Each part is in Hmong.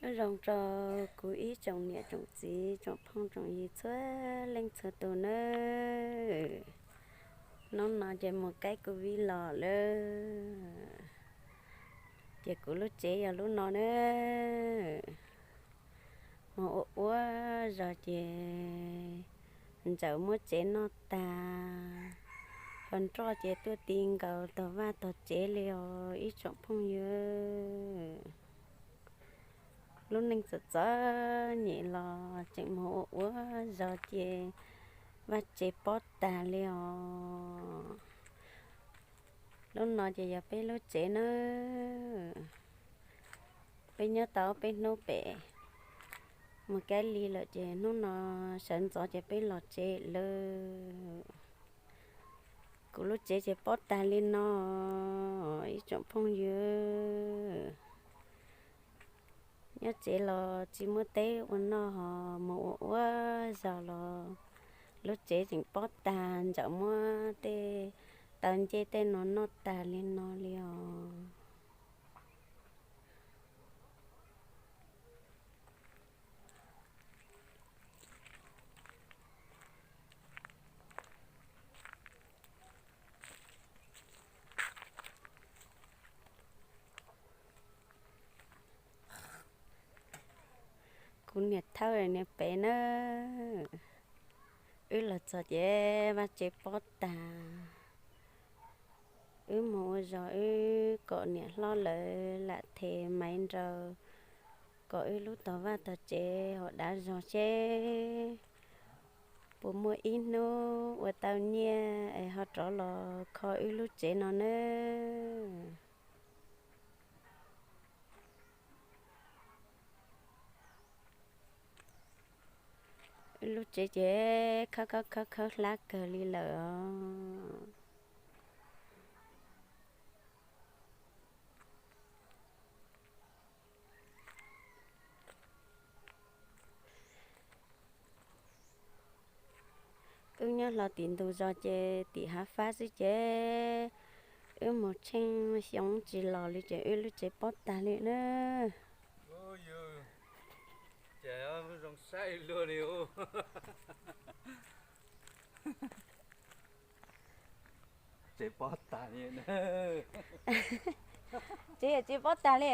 Ua zoo rau kuv ib tsoom niam tsoom txiv tsoom phooj tsoom ywg txhua leej txhua tus nawb. Hnub no ces mus kaib kuv vij los lawm, ces kuv lub tsev yog lub no nawb. Mus ua ua zog ces ntsaum muab tsev noj tag, hos nroj ces tuaj ti nkaus tog vaj tog tsev li os ib tsoom phooj ywg. Lub neej txom txom nyem los tseem mus ua ua zog ces vaj tsev pob tag li os. Lub no ces yog peb lub tsev nawb. Peb nyob tau peb hnub pem mus kaib li lawm ces hnub no sawv ntxov ces peb los tsev lawm. Kuv lub tsev ces pob tag li no ib tsoom phooj ywg. Nyob tsev los tsis muaj teb ua noj hos mus ua ua zog los lub tsev tseem pob tag, ntsaum muab tej taw ncej tej no noj tag li no li os. Kuv niam thawj niam pem nawb, wb los txog ces vaj tsev pob tag. Wb mus ua zog wb kom niam hlob lawv lam them maiv nraws kom wb lub tog vaj tog tsev ho dav zog seb puas muaj ib hnub ua tau nyiaj es ho rov los kho wb lub tsev no nawb. Wb lub tsev ces khawb khawb khawb khawb hlab kawg li lawm os. Wb nyob hlo tim ntug zos ces tim hav fab xwb ces wb mus tsheej xyoo tsis los li ces wb lub tsev pob tag li na. Ces zoo saib luag li. Tsev pob tag li. Tsev, tsev pob tag li.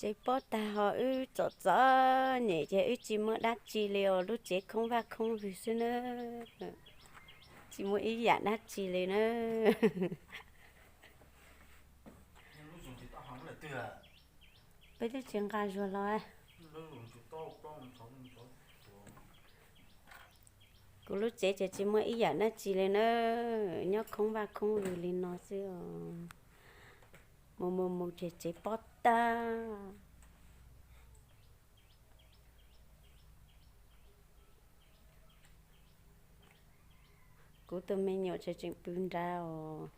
Tsev pob tag ho wb txom txom nyem ces wb tsis muaj dab tsi li os, lub tsev khoob vaj khoob vwg xwb na. Tsis muaj ib yam dab tsi li na. Peb twb tsis nqa zuag los. Kuv lub tsev ces tsis muaj ib yam dab tsi li na, nyob khoob vaj khoob vwg li no xwb os. Mus mus mus ces tsev pob tag. Kuv tus me nyuam tseem tseem pw nrad os.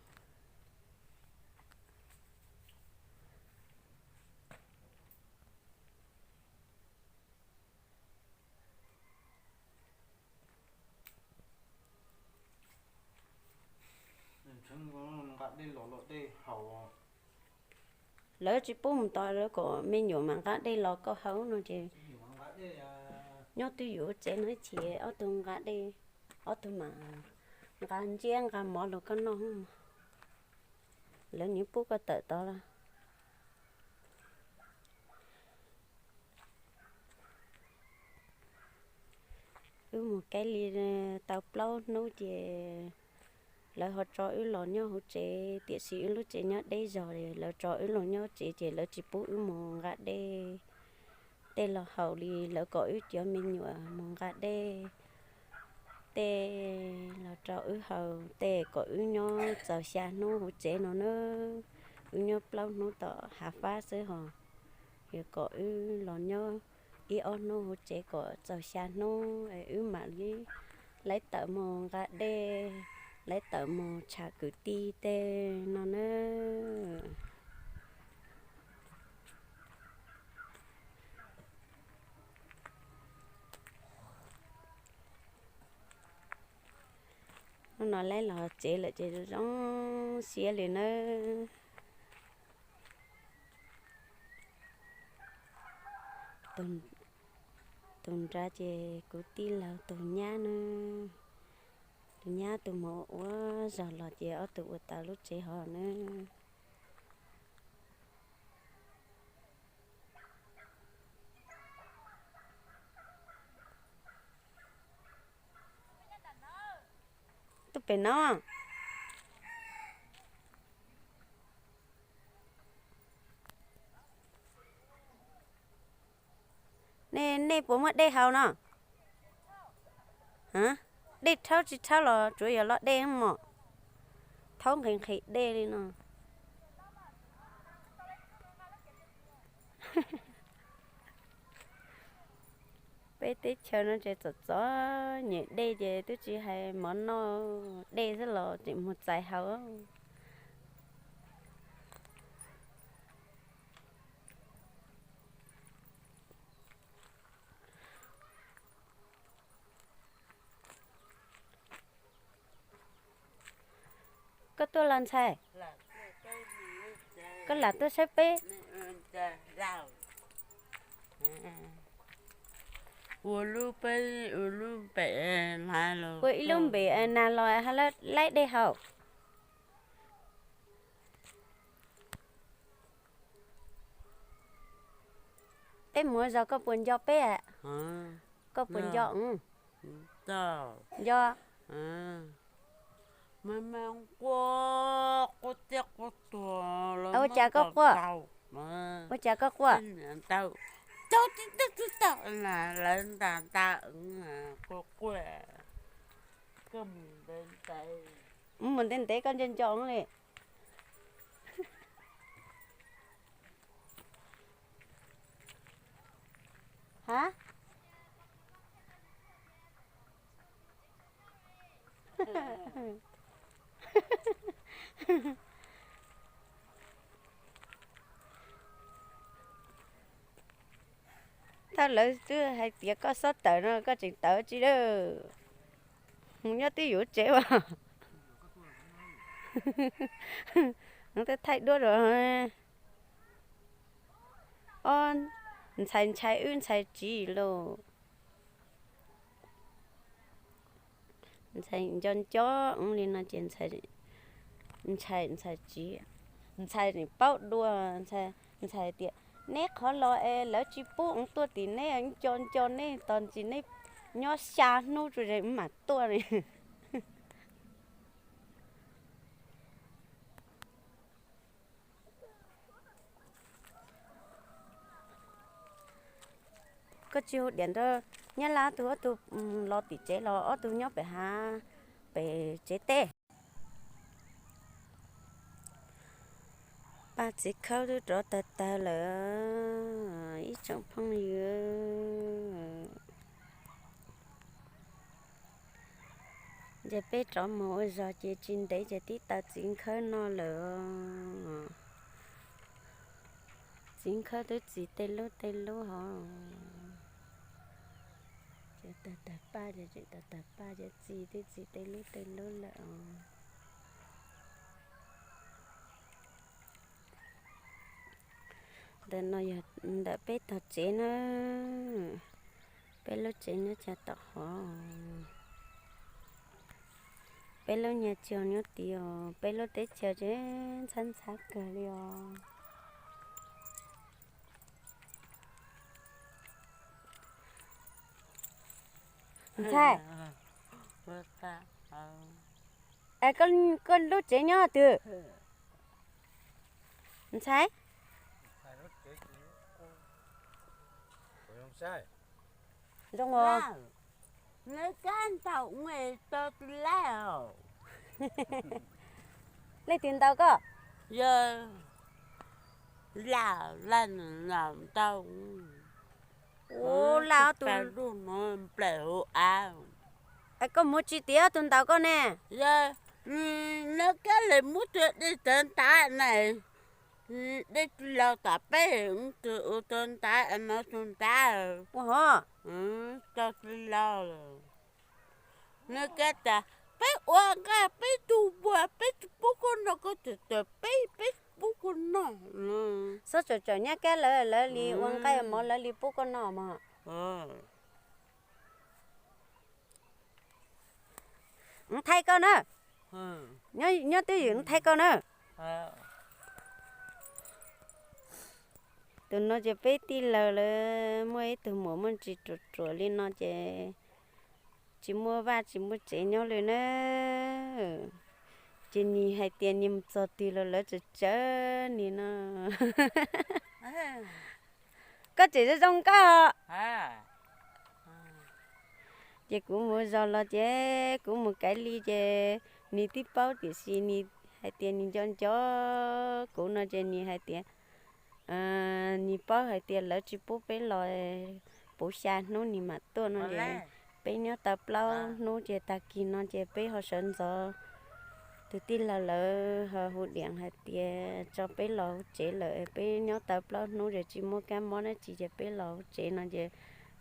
Lawv tsis pub mus tod, lawv kom me nyuam mam nqa dej los koj haus no ces nyob twj ywm tsev no ib chim ob tug nqa dej, ob tug mam nqa ntsiab nqa mov los koj noj. Lawv nyiam pub koj tawm tod los. Wb mus kaib li tau plaub hnub ces lawv ho tso wb los nyob hauv tsev, tiam sis wb lub tsev nyob deb zog, lawv tso wb los nyob tsev ces lawv tsis pub wb mus nqa dej. Tej los haus li, lawv kom wb cov me nyuam mus nqa dej. Tej los rau wb haus, tej kom wb nyob txaus xya hnub hauv tsev no na. Wb nyob plaub hnub tom hav fab xwb hos, yuav kom wb los nyob ib ob hnub hauv tsev kom txaus xya hnub es wb mam li laiv tawm mus nqa dej, laiv tawm mus tsham kwv tij tej no na. No laib los tsev lawm ces zoo siab li nawb. Tus nrad ces kuv tij laug tus nyab na, tus nyab tus mus ua zog los ces ob tug ua tau lub tsev hov na. Tuaj pem no. Nej, nej puas muaj dej haus no? Dej rhaub tsis rhaub los tsuav yog los dej mos, thaub nqhis nqhis dej li no. Peb teb chaws no ces txom txom nyem dej ces twb tsis hais mov noj, dej xwb los tseem mus txais haus. Koj tuaj los ntxhais? Koj lam tuaj saib peb. Ua lub peb, ua lub pem, ua ib lub npem nas los ha laib dej haus. Peb mus zog koj puas nco peb? Koj puas nco? Nco. Ua cas koj quaj? Ua cas koj quaj? Lawv ntas ntas, quaj quaj. Mus ntev ntev koj nco nco li. Ha? Thawj lawv twb hais tias koj xob tawm no koj tseem tawm tsis lawm. Mus nyob twb yuav tsev as. Twb thaij duab rau. Ob, ntxhais ntshai wb ntxhais txiv lauj. Ntxhais nco nco li no ces ntxhais, ntxhais txiv, ntxhais paub dua, ntxhais tias neb qhov los es lawv tsis pub tuaj tim neb, nco nco neb tos ntsis neb nyob xya hnub tsuas mam tuaj li. Koj tsis hu diam nrog Nyab Laj ob tug, ob tug los tim tsev los ob tug nyob pem hav, pem tsev teb. Paj txiv khawb twb rov tawg tawg lawm ib tsoom phooj ywg. Ces peb rov mus ua zog ces tsis ntev ces tib tawg txiv khawb noj lawm. Txiv khawb twb txi tej lub tej lub hov. Ces tawg tawg paj ces tseem tawg tawg paj ces txi twb txi tej lub tej lub lawm os. Ntawm no yog ntawm peb tog tsev na. Peb lub tsev nyob kiag tom hov. Peb lub nyuag chaw nyob tid os, peb lub teb chaws ces ntxhab ntxhab kawg li os. Ntxhais, koj lub tsev nyob twg? Ntxhais, zoo os. Leej twg ntaus koj? Yog Laj, Laj ntaus. Ua Laj ob tug nplaim hauv av. Es koj mus tsis tim ob tug ntaus koj ne? Yog, nws kab li muab tus dej tawv ntab na, dej tsis laus tom peb, tus ua tau ntab no tus ntab. Ua hov, tau tsis laus lawm. Nws kab tas peb Ua nqaij peb tug npua, peb tsis pub koj noj, koj txawm txawm peb, peb tsis pub koj noj. Xob txawm txawm nyab kab lawv, lawv li ua nqaij mov lawv li pub koj noj mog. Thaij koj na. Nyob twj ywm thaij koj na. Tus no ces peb tij laug lawv muaj ib tug muam muaj ntsis ruam ruam li no ces tsis muaj vaj tsis muaj tsev nyob li na. Ces nws hais tias nws mus txog twg los lawv tseem tsawv nws no. Koj tseem zoo zoo nkauj. Ces kuv mus zog los ces kuv mus kav li ces nws twb paub tiam sis nws hais tias nws nco nco kuv no ces nws hais tias nws paub hais tias lawv tsis pub peb los, puv xya hnub nws mam tuaj no ces peb nyob tau plaub hnub ces tag kis no ces peb ho sawv ntxov. Tus tij laug lawv ho hu diam hais tias tso peb los hauv tsev lawm, peb nyob tau plaub hnub ces tsis muaj kab mob dab tsi ces peb los hauv tsev no ces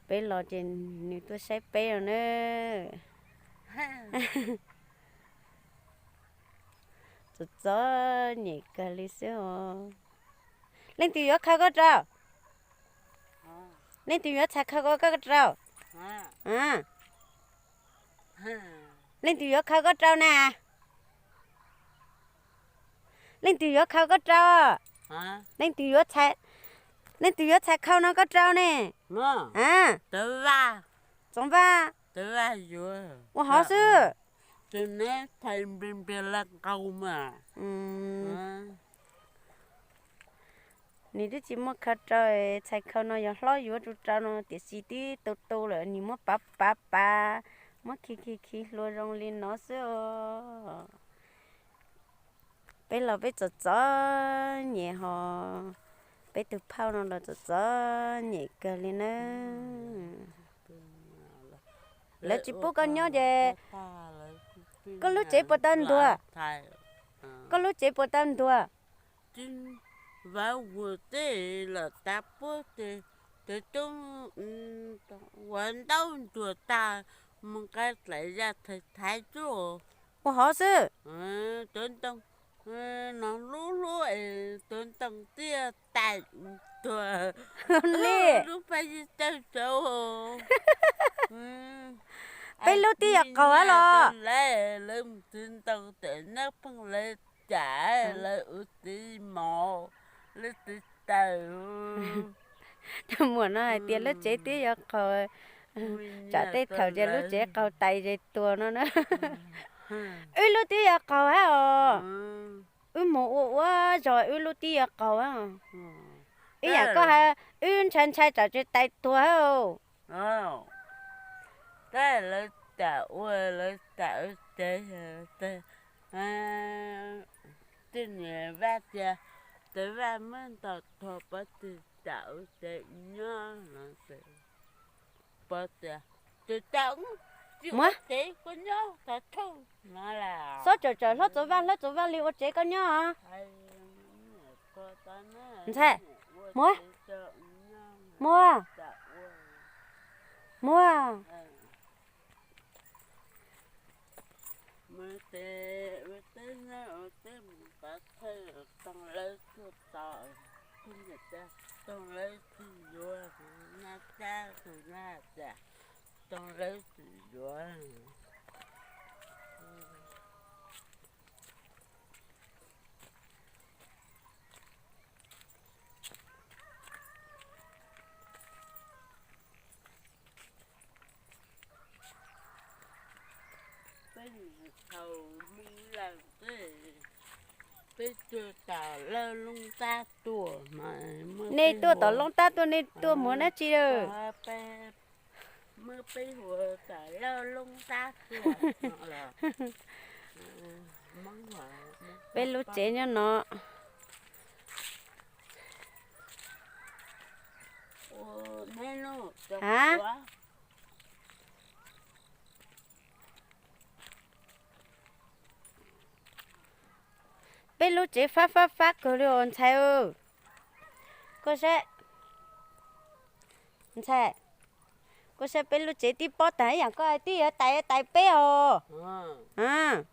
peb los ces nws tuaj saib peb no na. Txom txom nyem kawg li xwb os. Leej twg yuav khaws koj rau? Leej twg yuav txhais khaws koj rau? Leej twg yuav khaws koj rau na? Leej twg yuav khaws koj rau? Leej twg yuav txhais, leej twg yuav txhais khaws no koj rau ne? Txoov Vaj. Ua hov xwb. Nws twb tsis muaj khaws rau, txhais khaws no yog hlob yuav rau rau no tiam sis twb tu tu lawm nws muab pav pav pav, muab khi khi khi hlua zoo li no xwb os. Peb los peb txom txom nyem ho, peb tus phauj no los txom txom nyem kawg li na. Lawv tsis pub koj nyob ces koj lub tsev puas tau ntuag? Koj lub tsev puas tau ntuag? Vaj ua tej los tas puab ces cov coob ua ntaub ntuag tag mus nqa dlaim yaj thaiv thaiv tsuj. Ua hov xwb. Cov ntoo no hlub hlub es cov ntoo tiaj tais tuag li lub paj yig tawg saud. Peb lub tib yog qaug los lawv mus txiv ntoo tam nab pheej lawv cam lawv ua txiv mov lawv txiv taws. Tus muam no hais tias lub tsev twb yuav qaug, tsam tej thaum ces lub tsev qaug tais zes tuag no na. Wb lub twb yuav qaug hab os. Wb mus ua ua zog wb lub twb yuav qaug hab. Ib yam koj hais wb ntshai ntshai tsam tsev tais tuag hab. Tab lawv tam ua lawv tam ua tsev, tej niam vaj tias tes vaj muab ntaus tuag pov txwm tam ua tsev nyob no. Pov tias tes tam tsis ua tsev koj nyob tas thauj no las. Xob tsawm tsawm hlob Txoov Vaj, hlob Txoov Vaj li ua tsev koj nyob. Ntxhais, muab, muab, muab. Mus tes ua teb nyob ua teb mus pov thawj toog lawv tuaj tos, kuv niam tias toog lawv tsis yuav, kuv nab cab tus nab tias toog lawv tsis yuav. Peb mus thaum Hmoob Lauj, peb tuaj tom Lauj Loob Tab tuaj mas, nej tuaj tom Loob Tab tuaj nej tuaj muag dab tsi lawm? Muab peb hu tom Lauj Loob Tab tuaj. Peb lub tsev nyob no. Ha? Peb lub tsev fab fab fab kawg li os ntxhais. Koj saib, ntxhais, Koj saib peb lub tsev tib pob tag ib yam koj hais tib yuav tais tais peb os. A,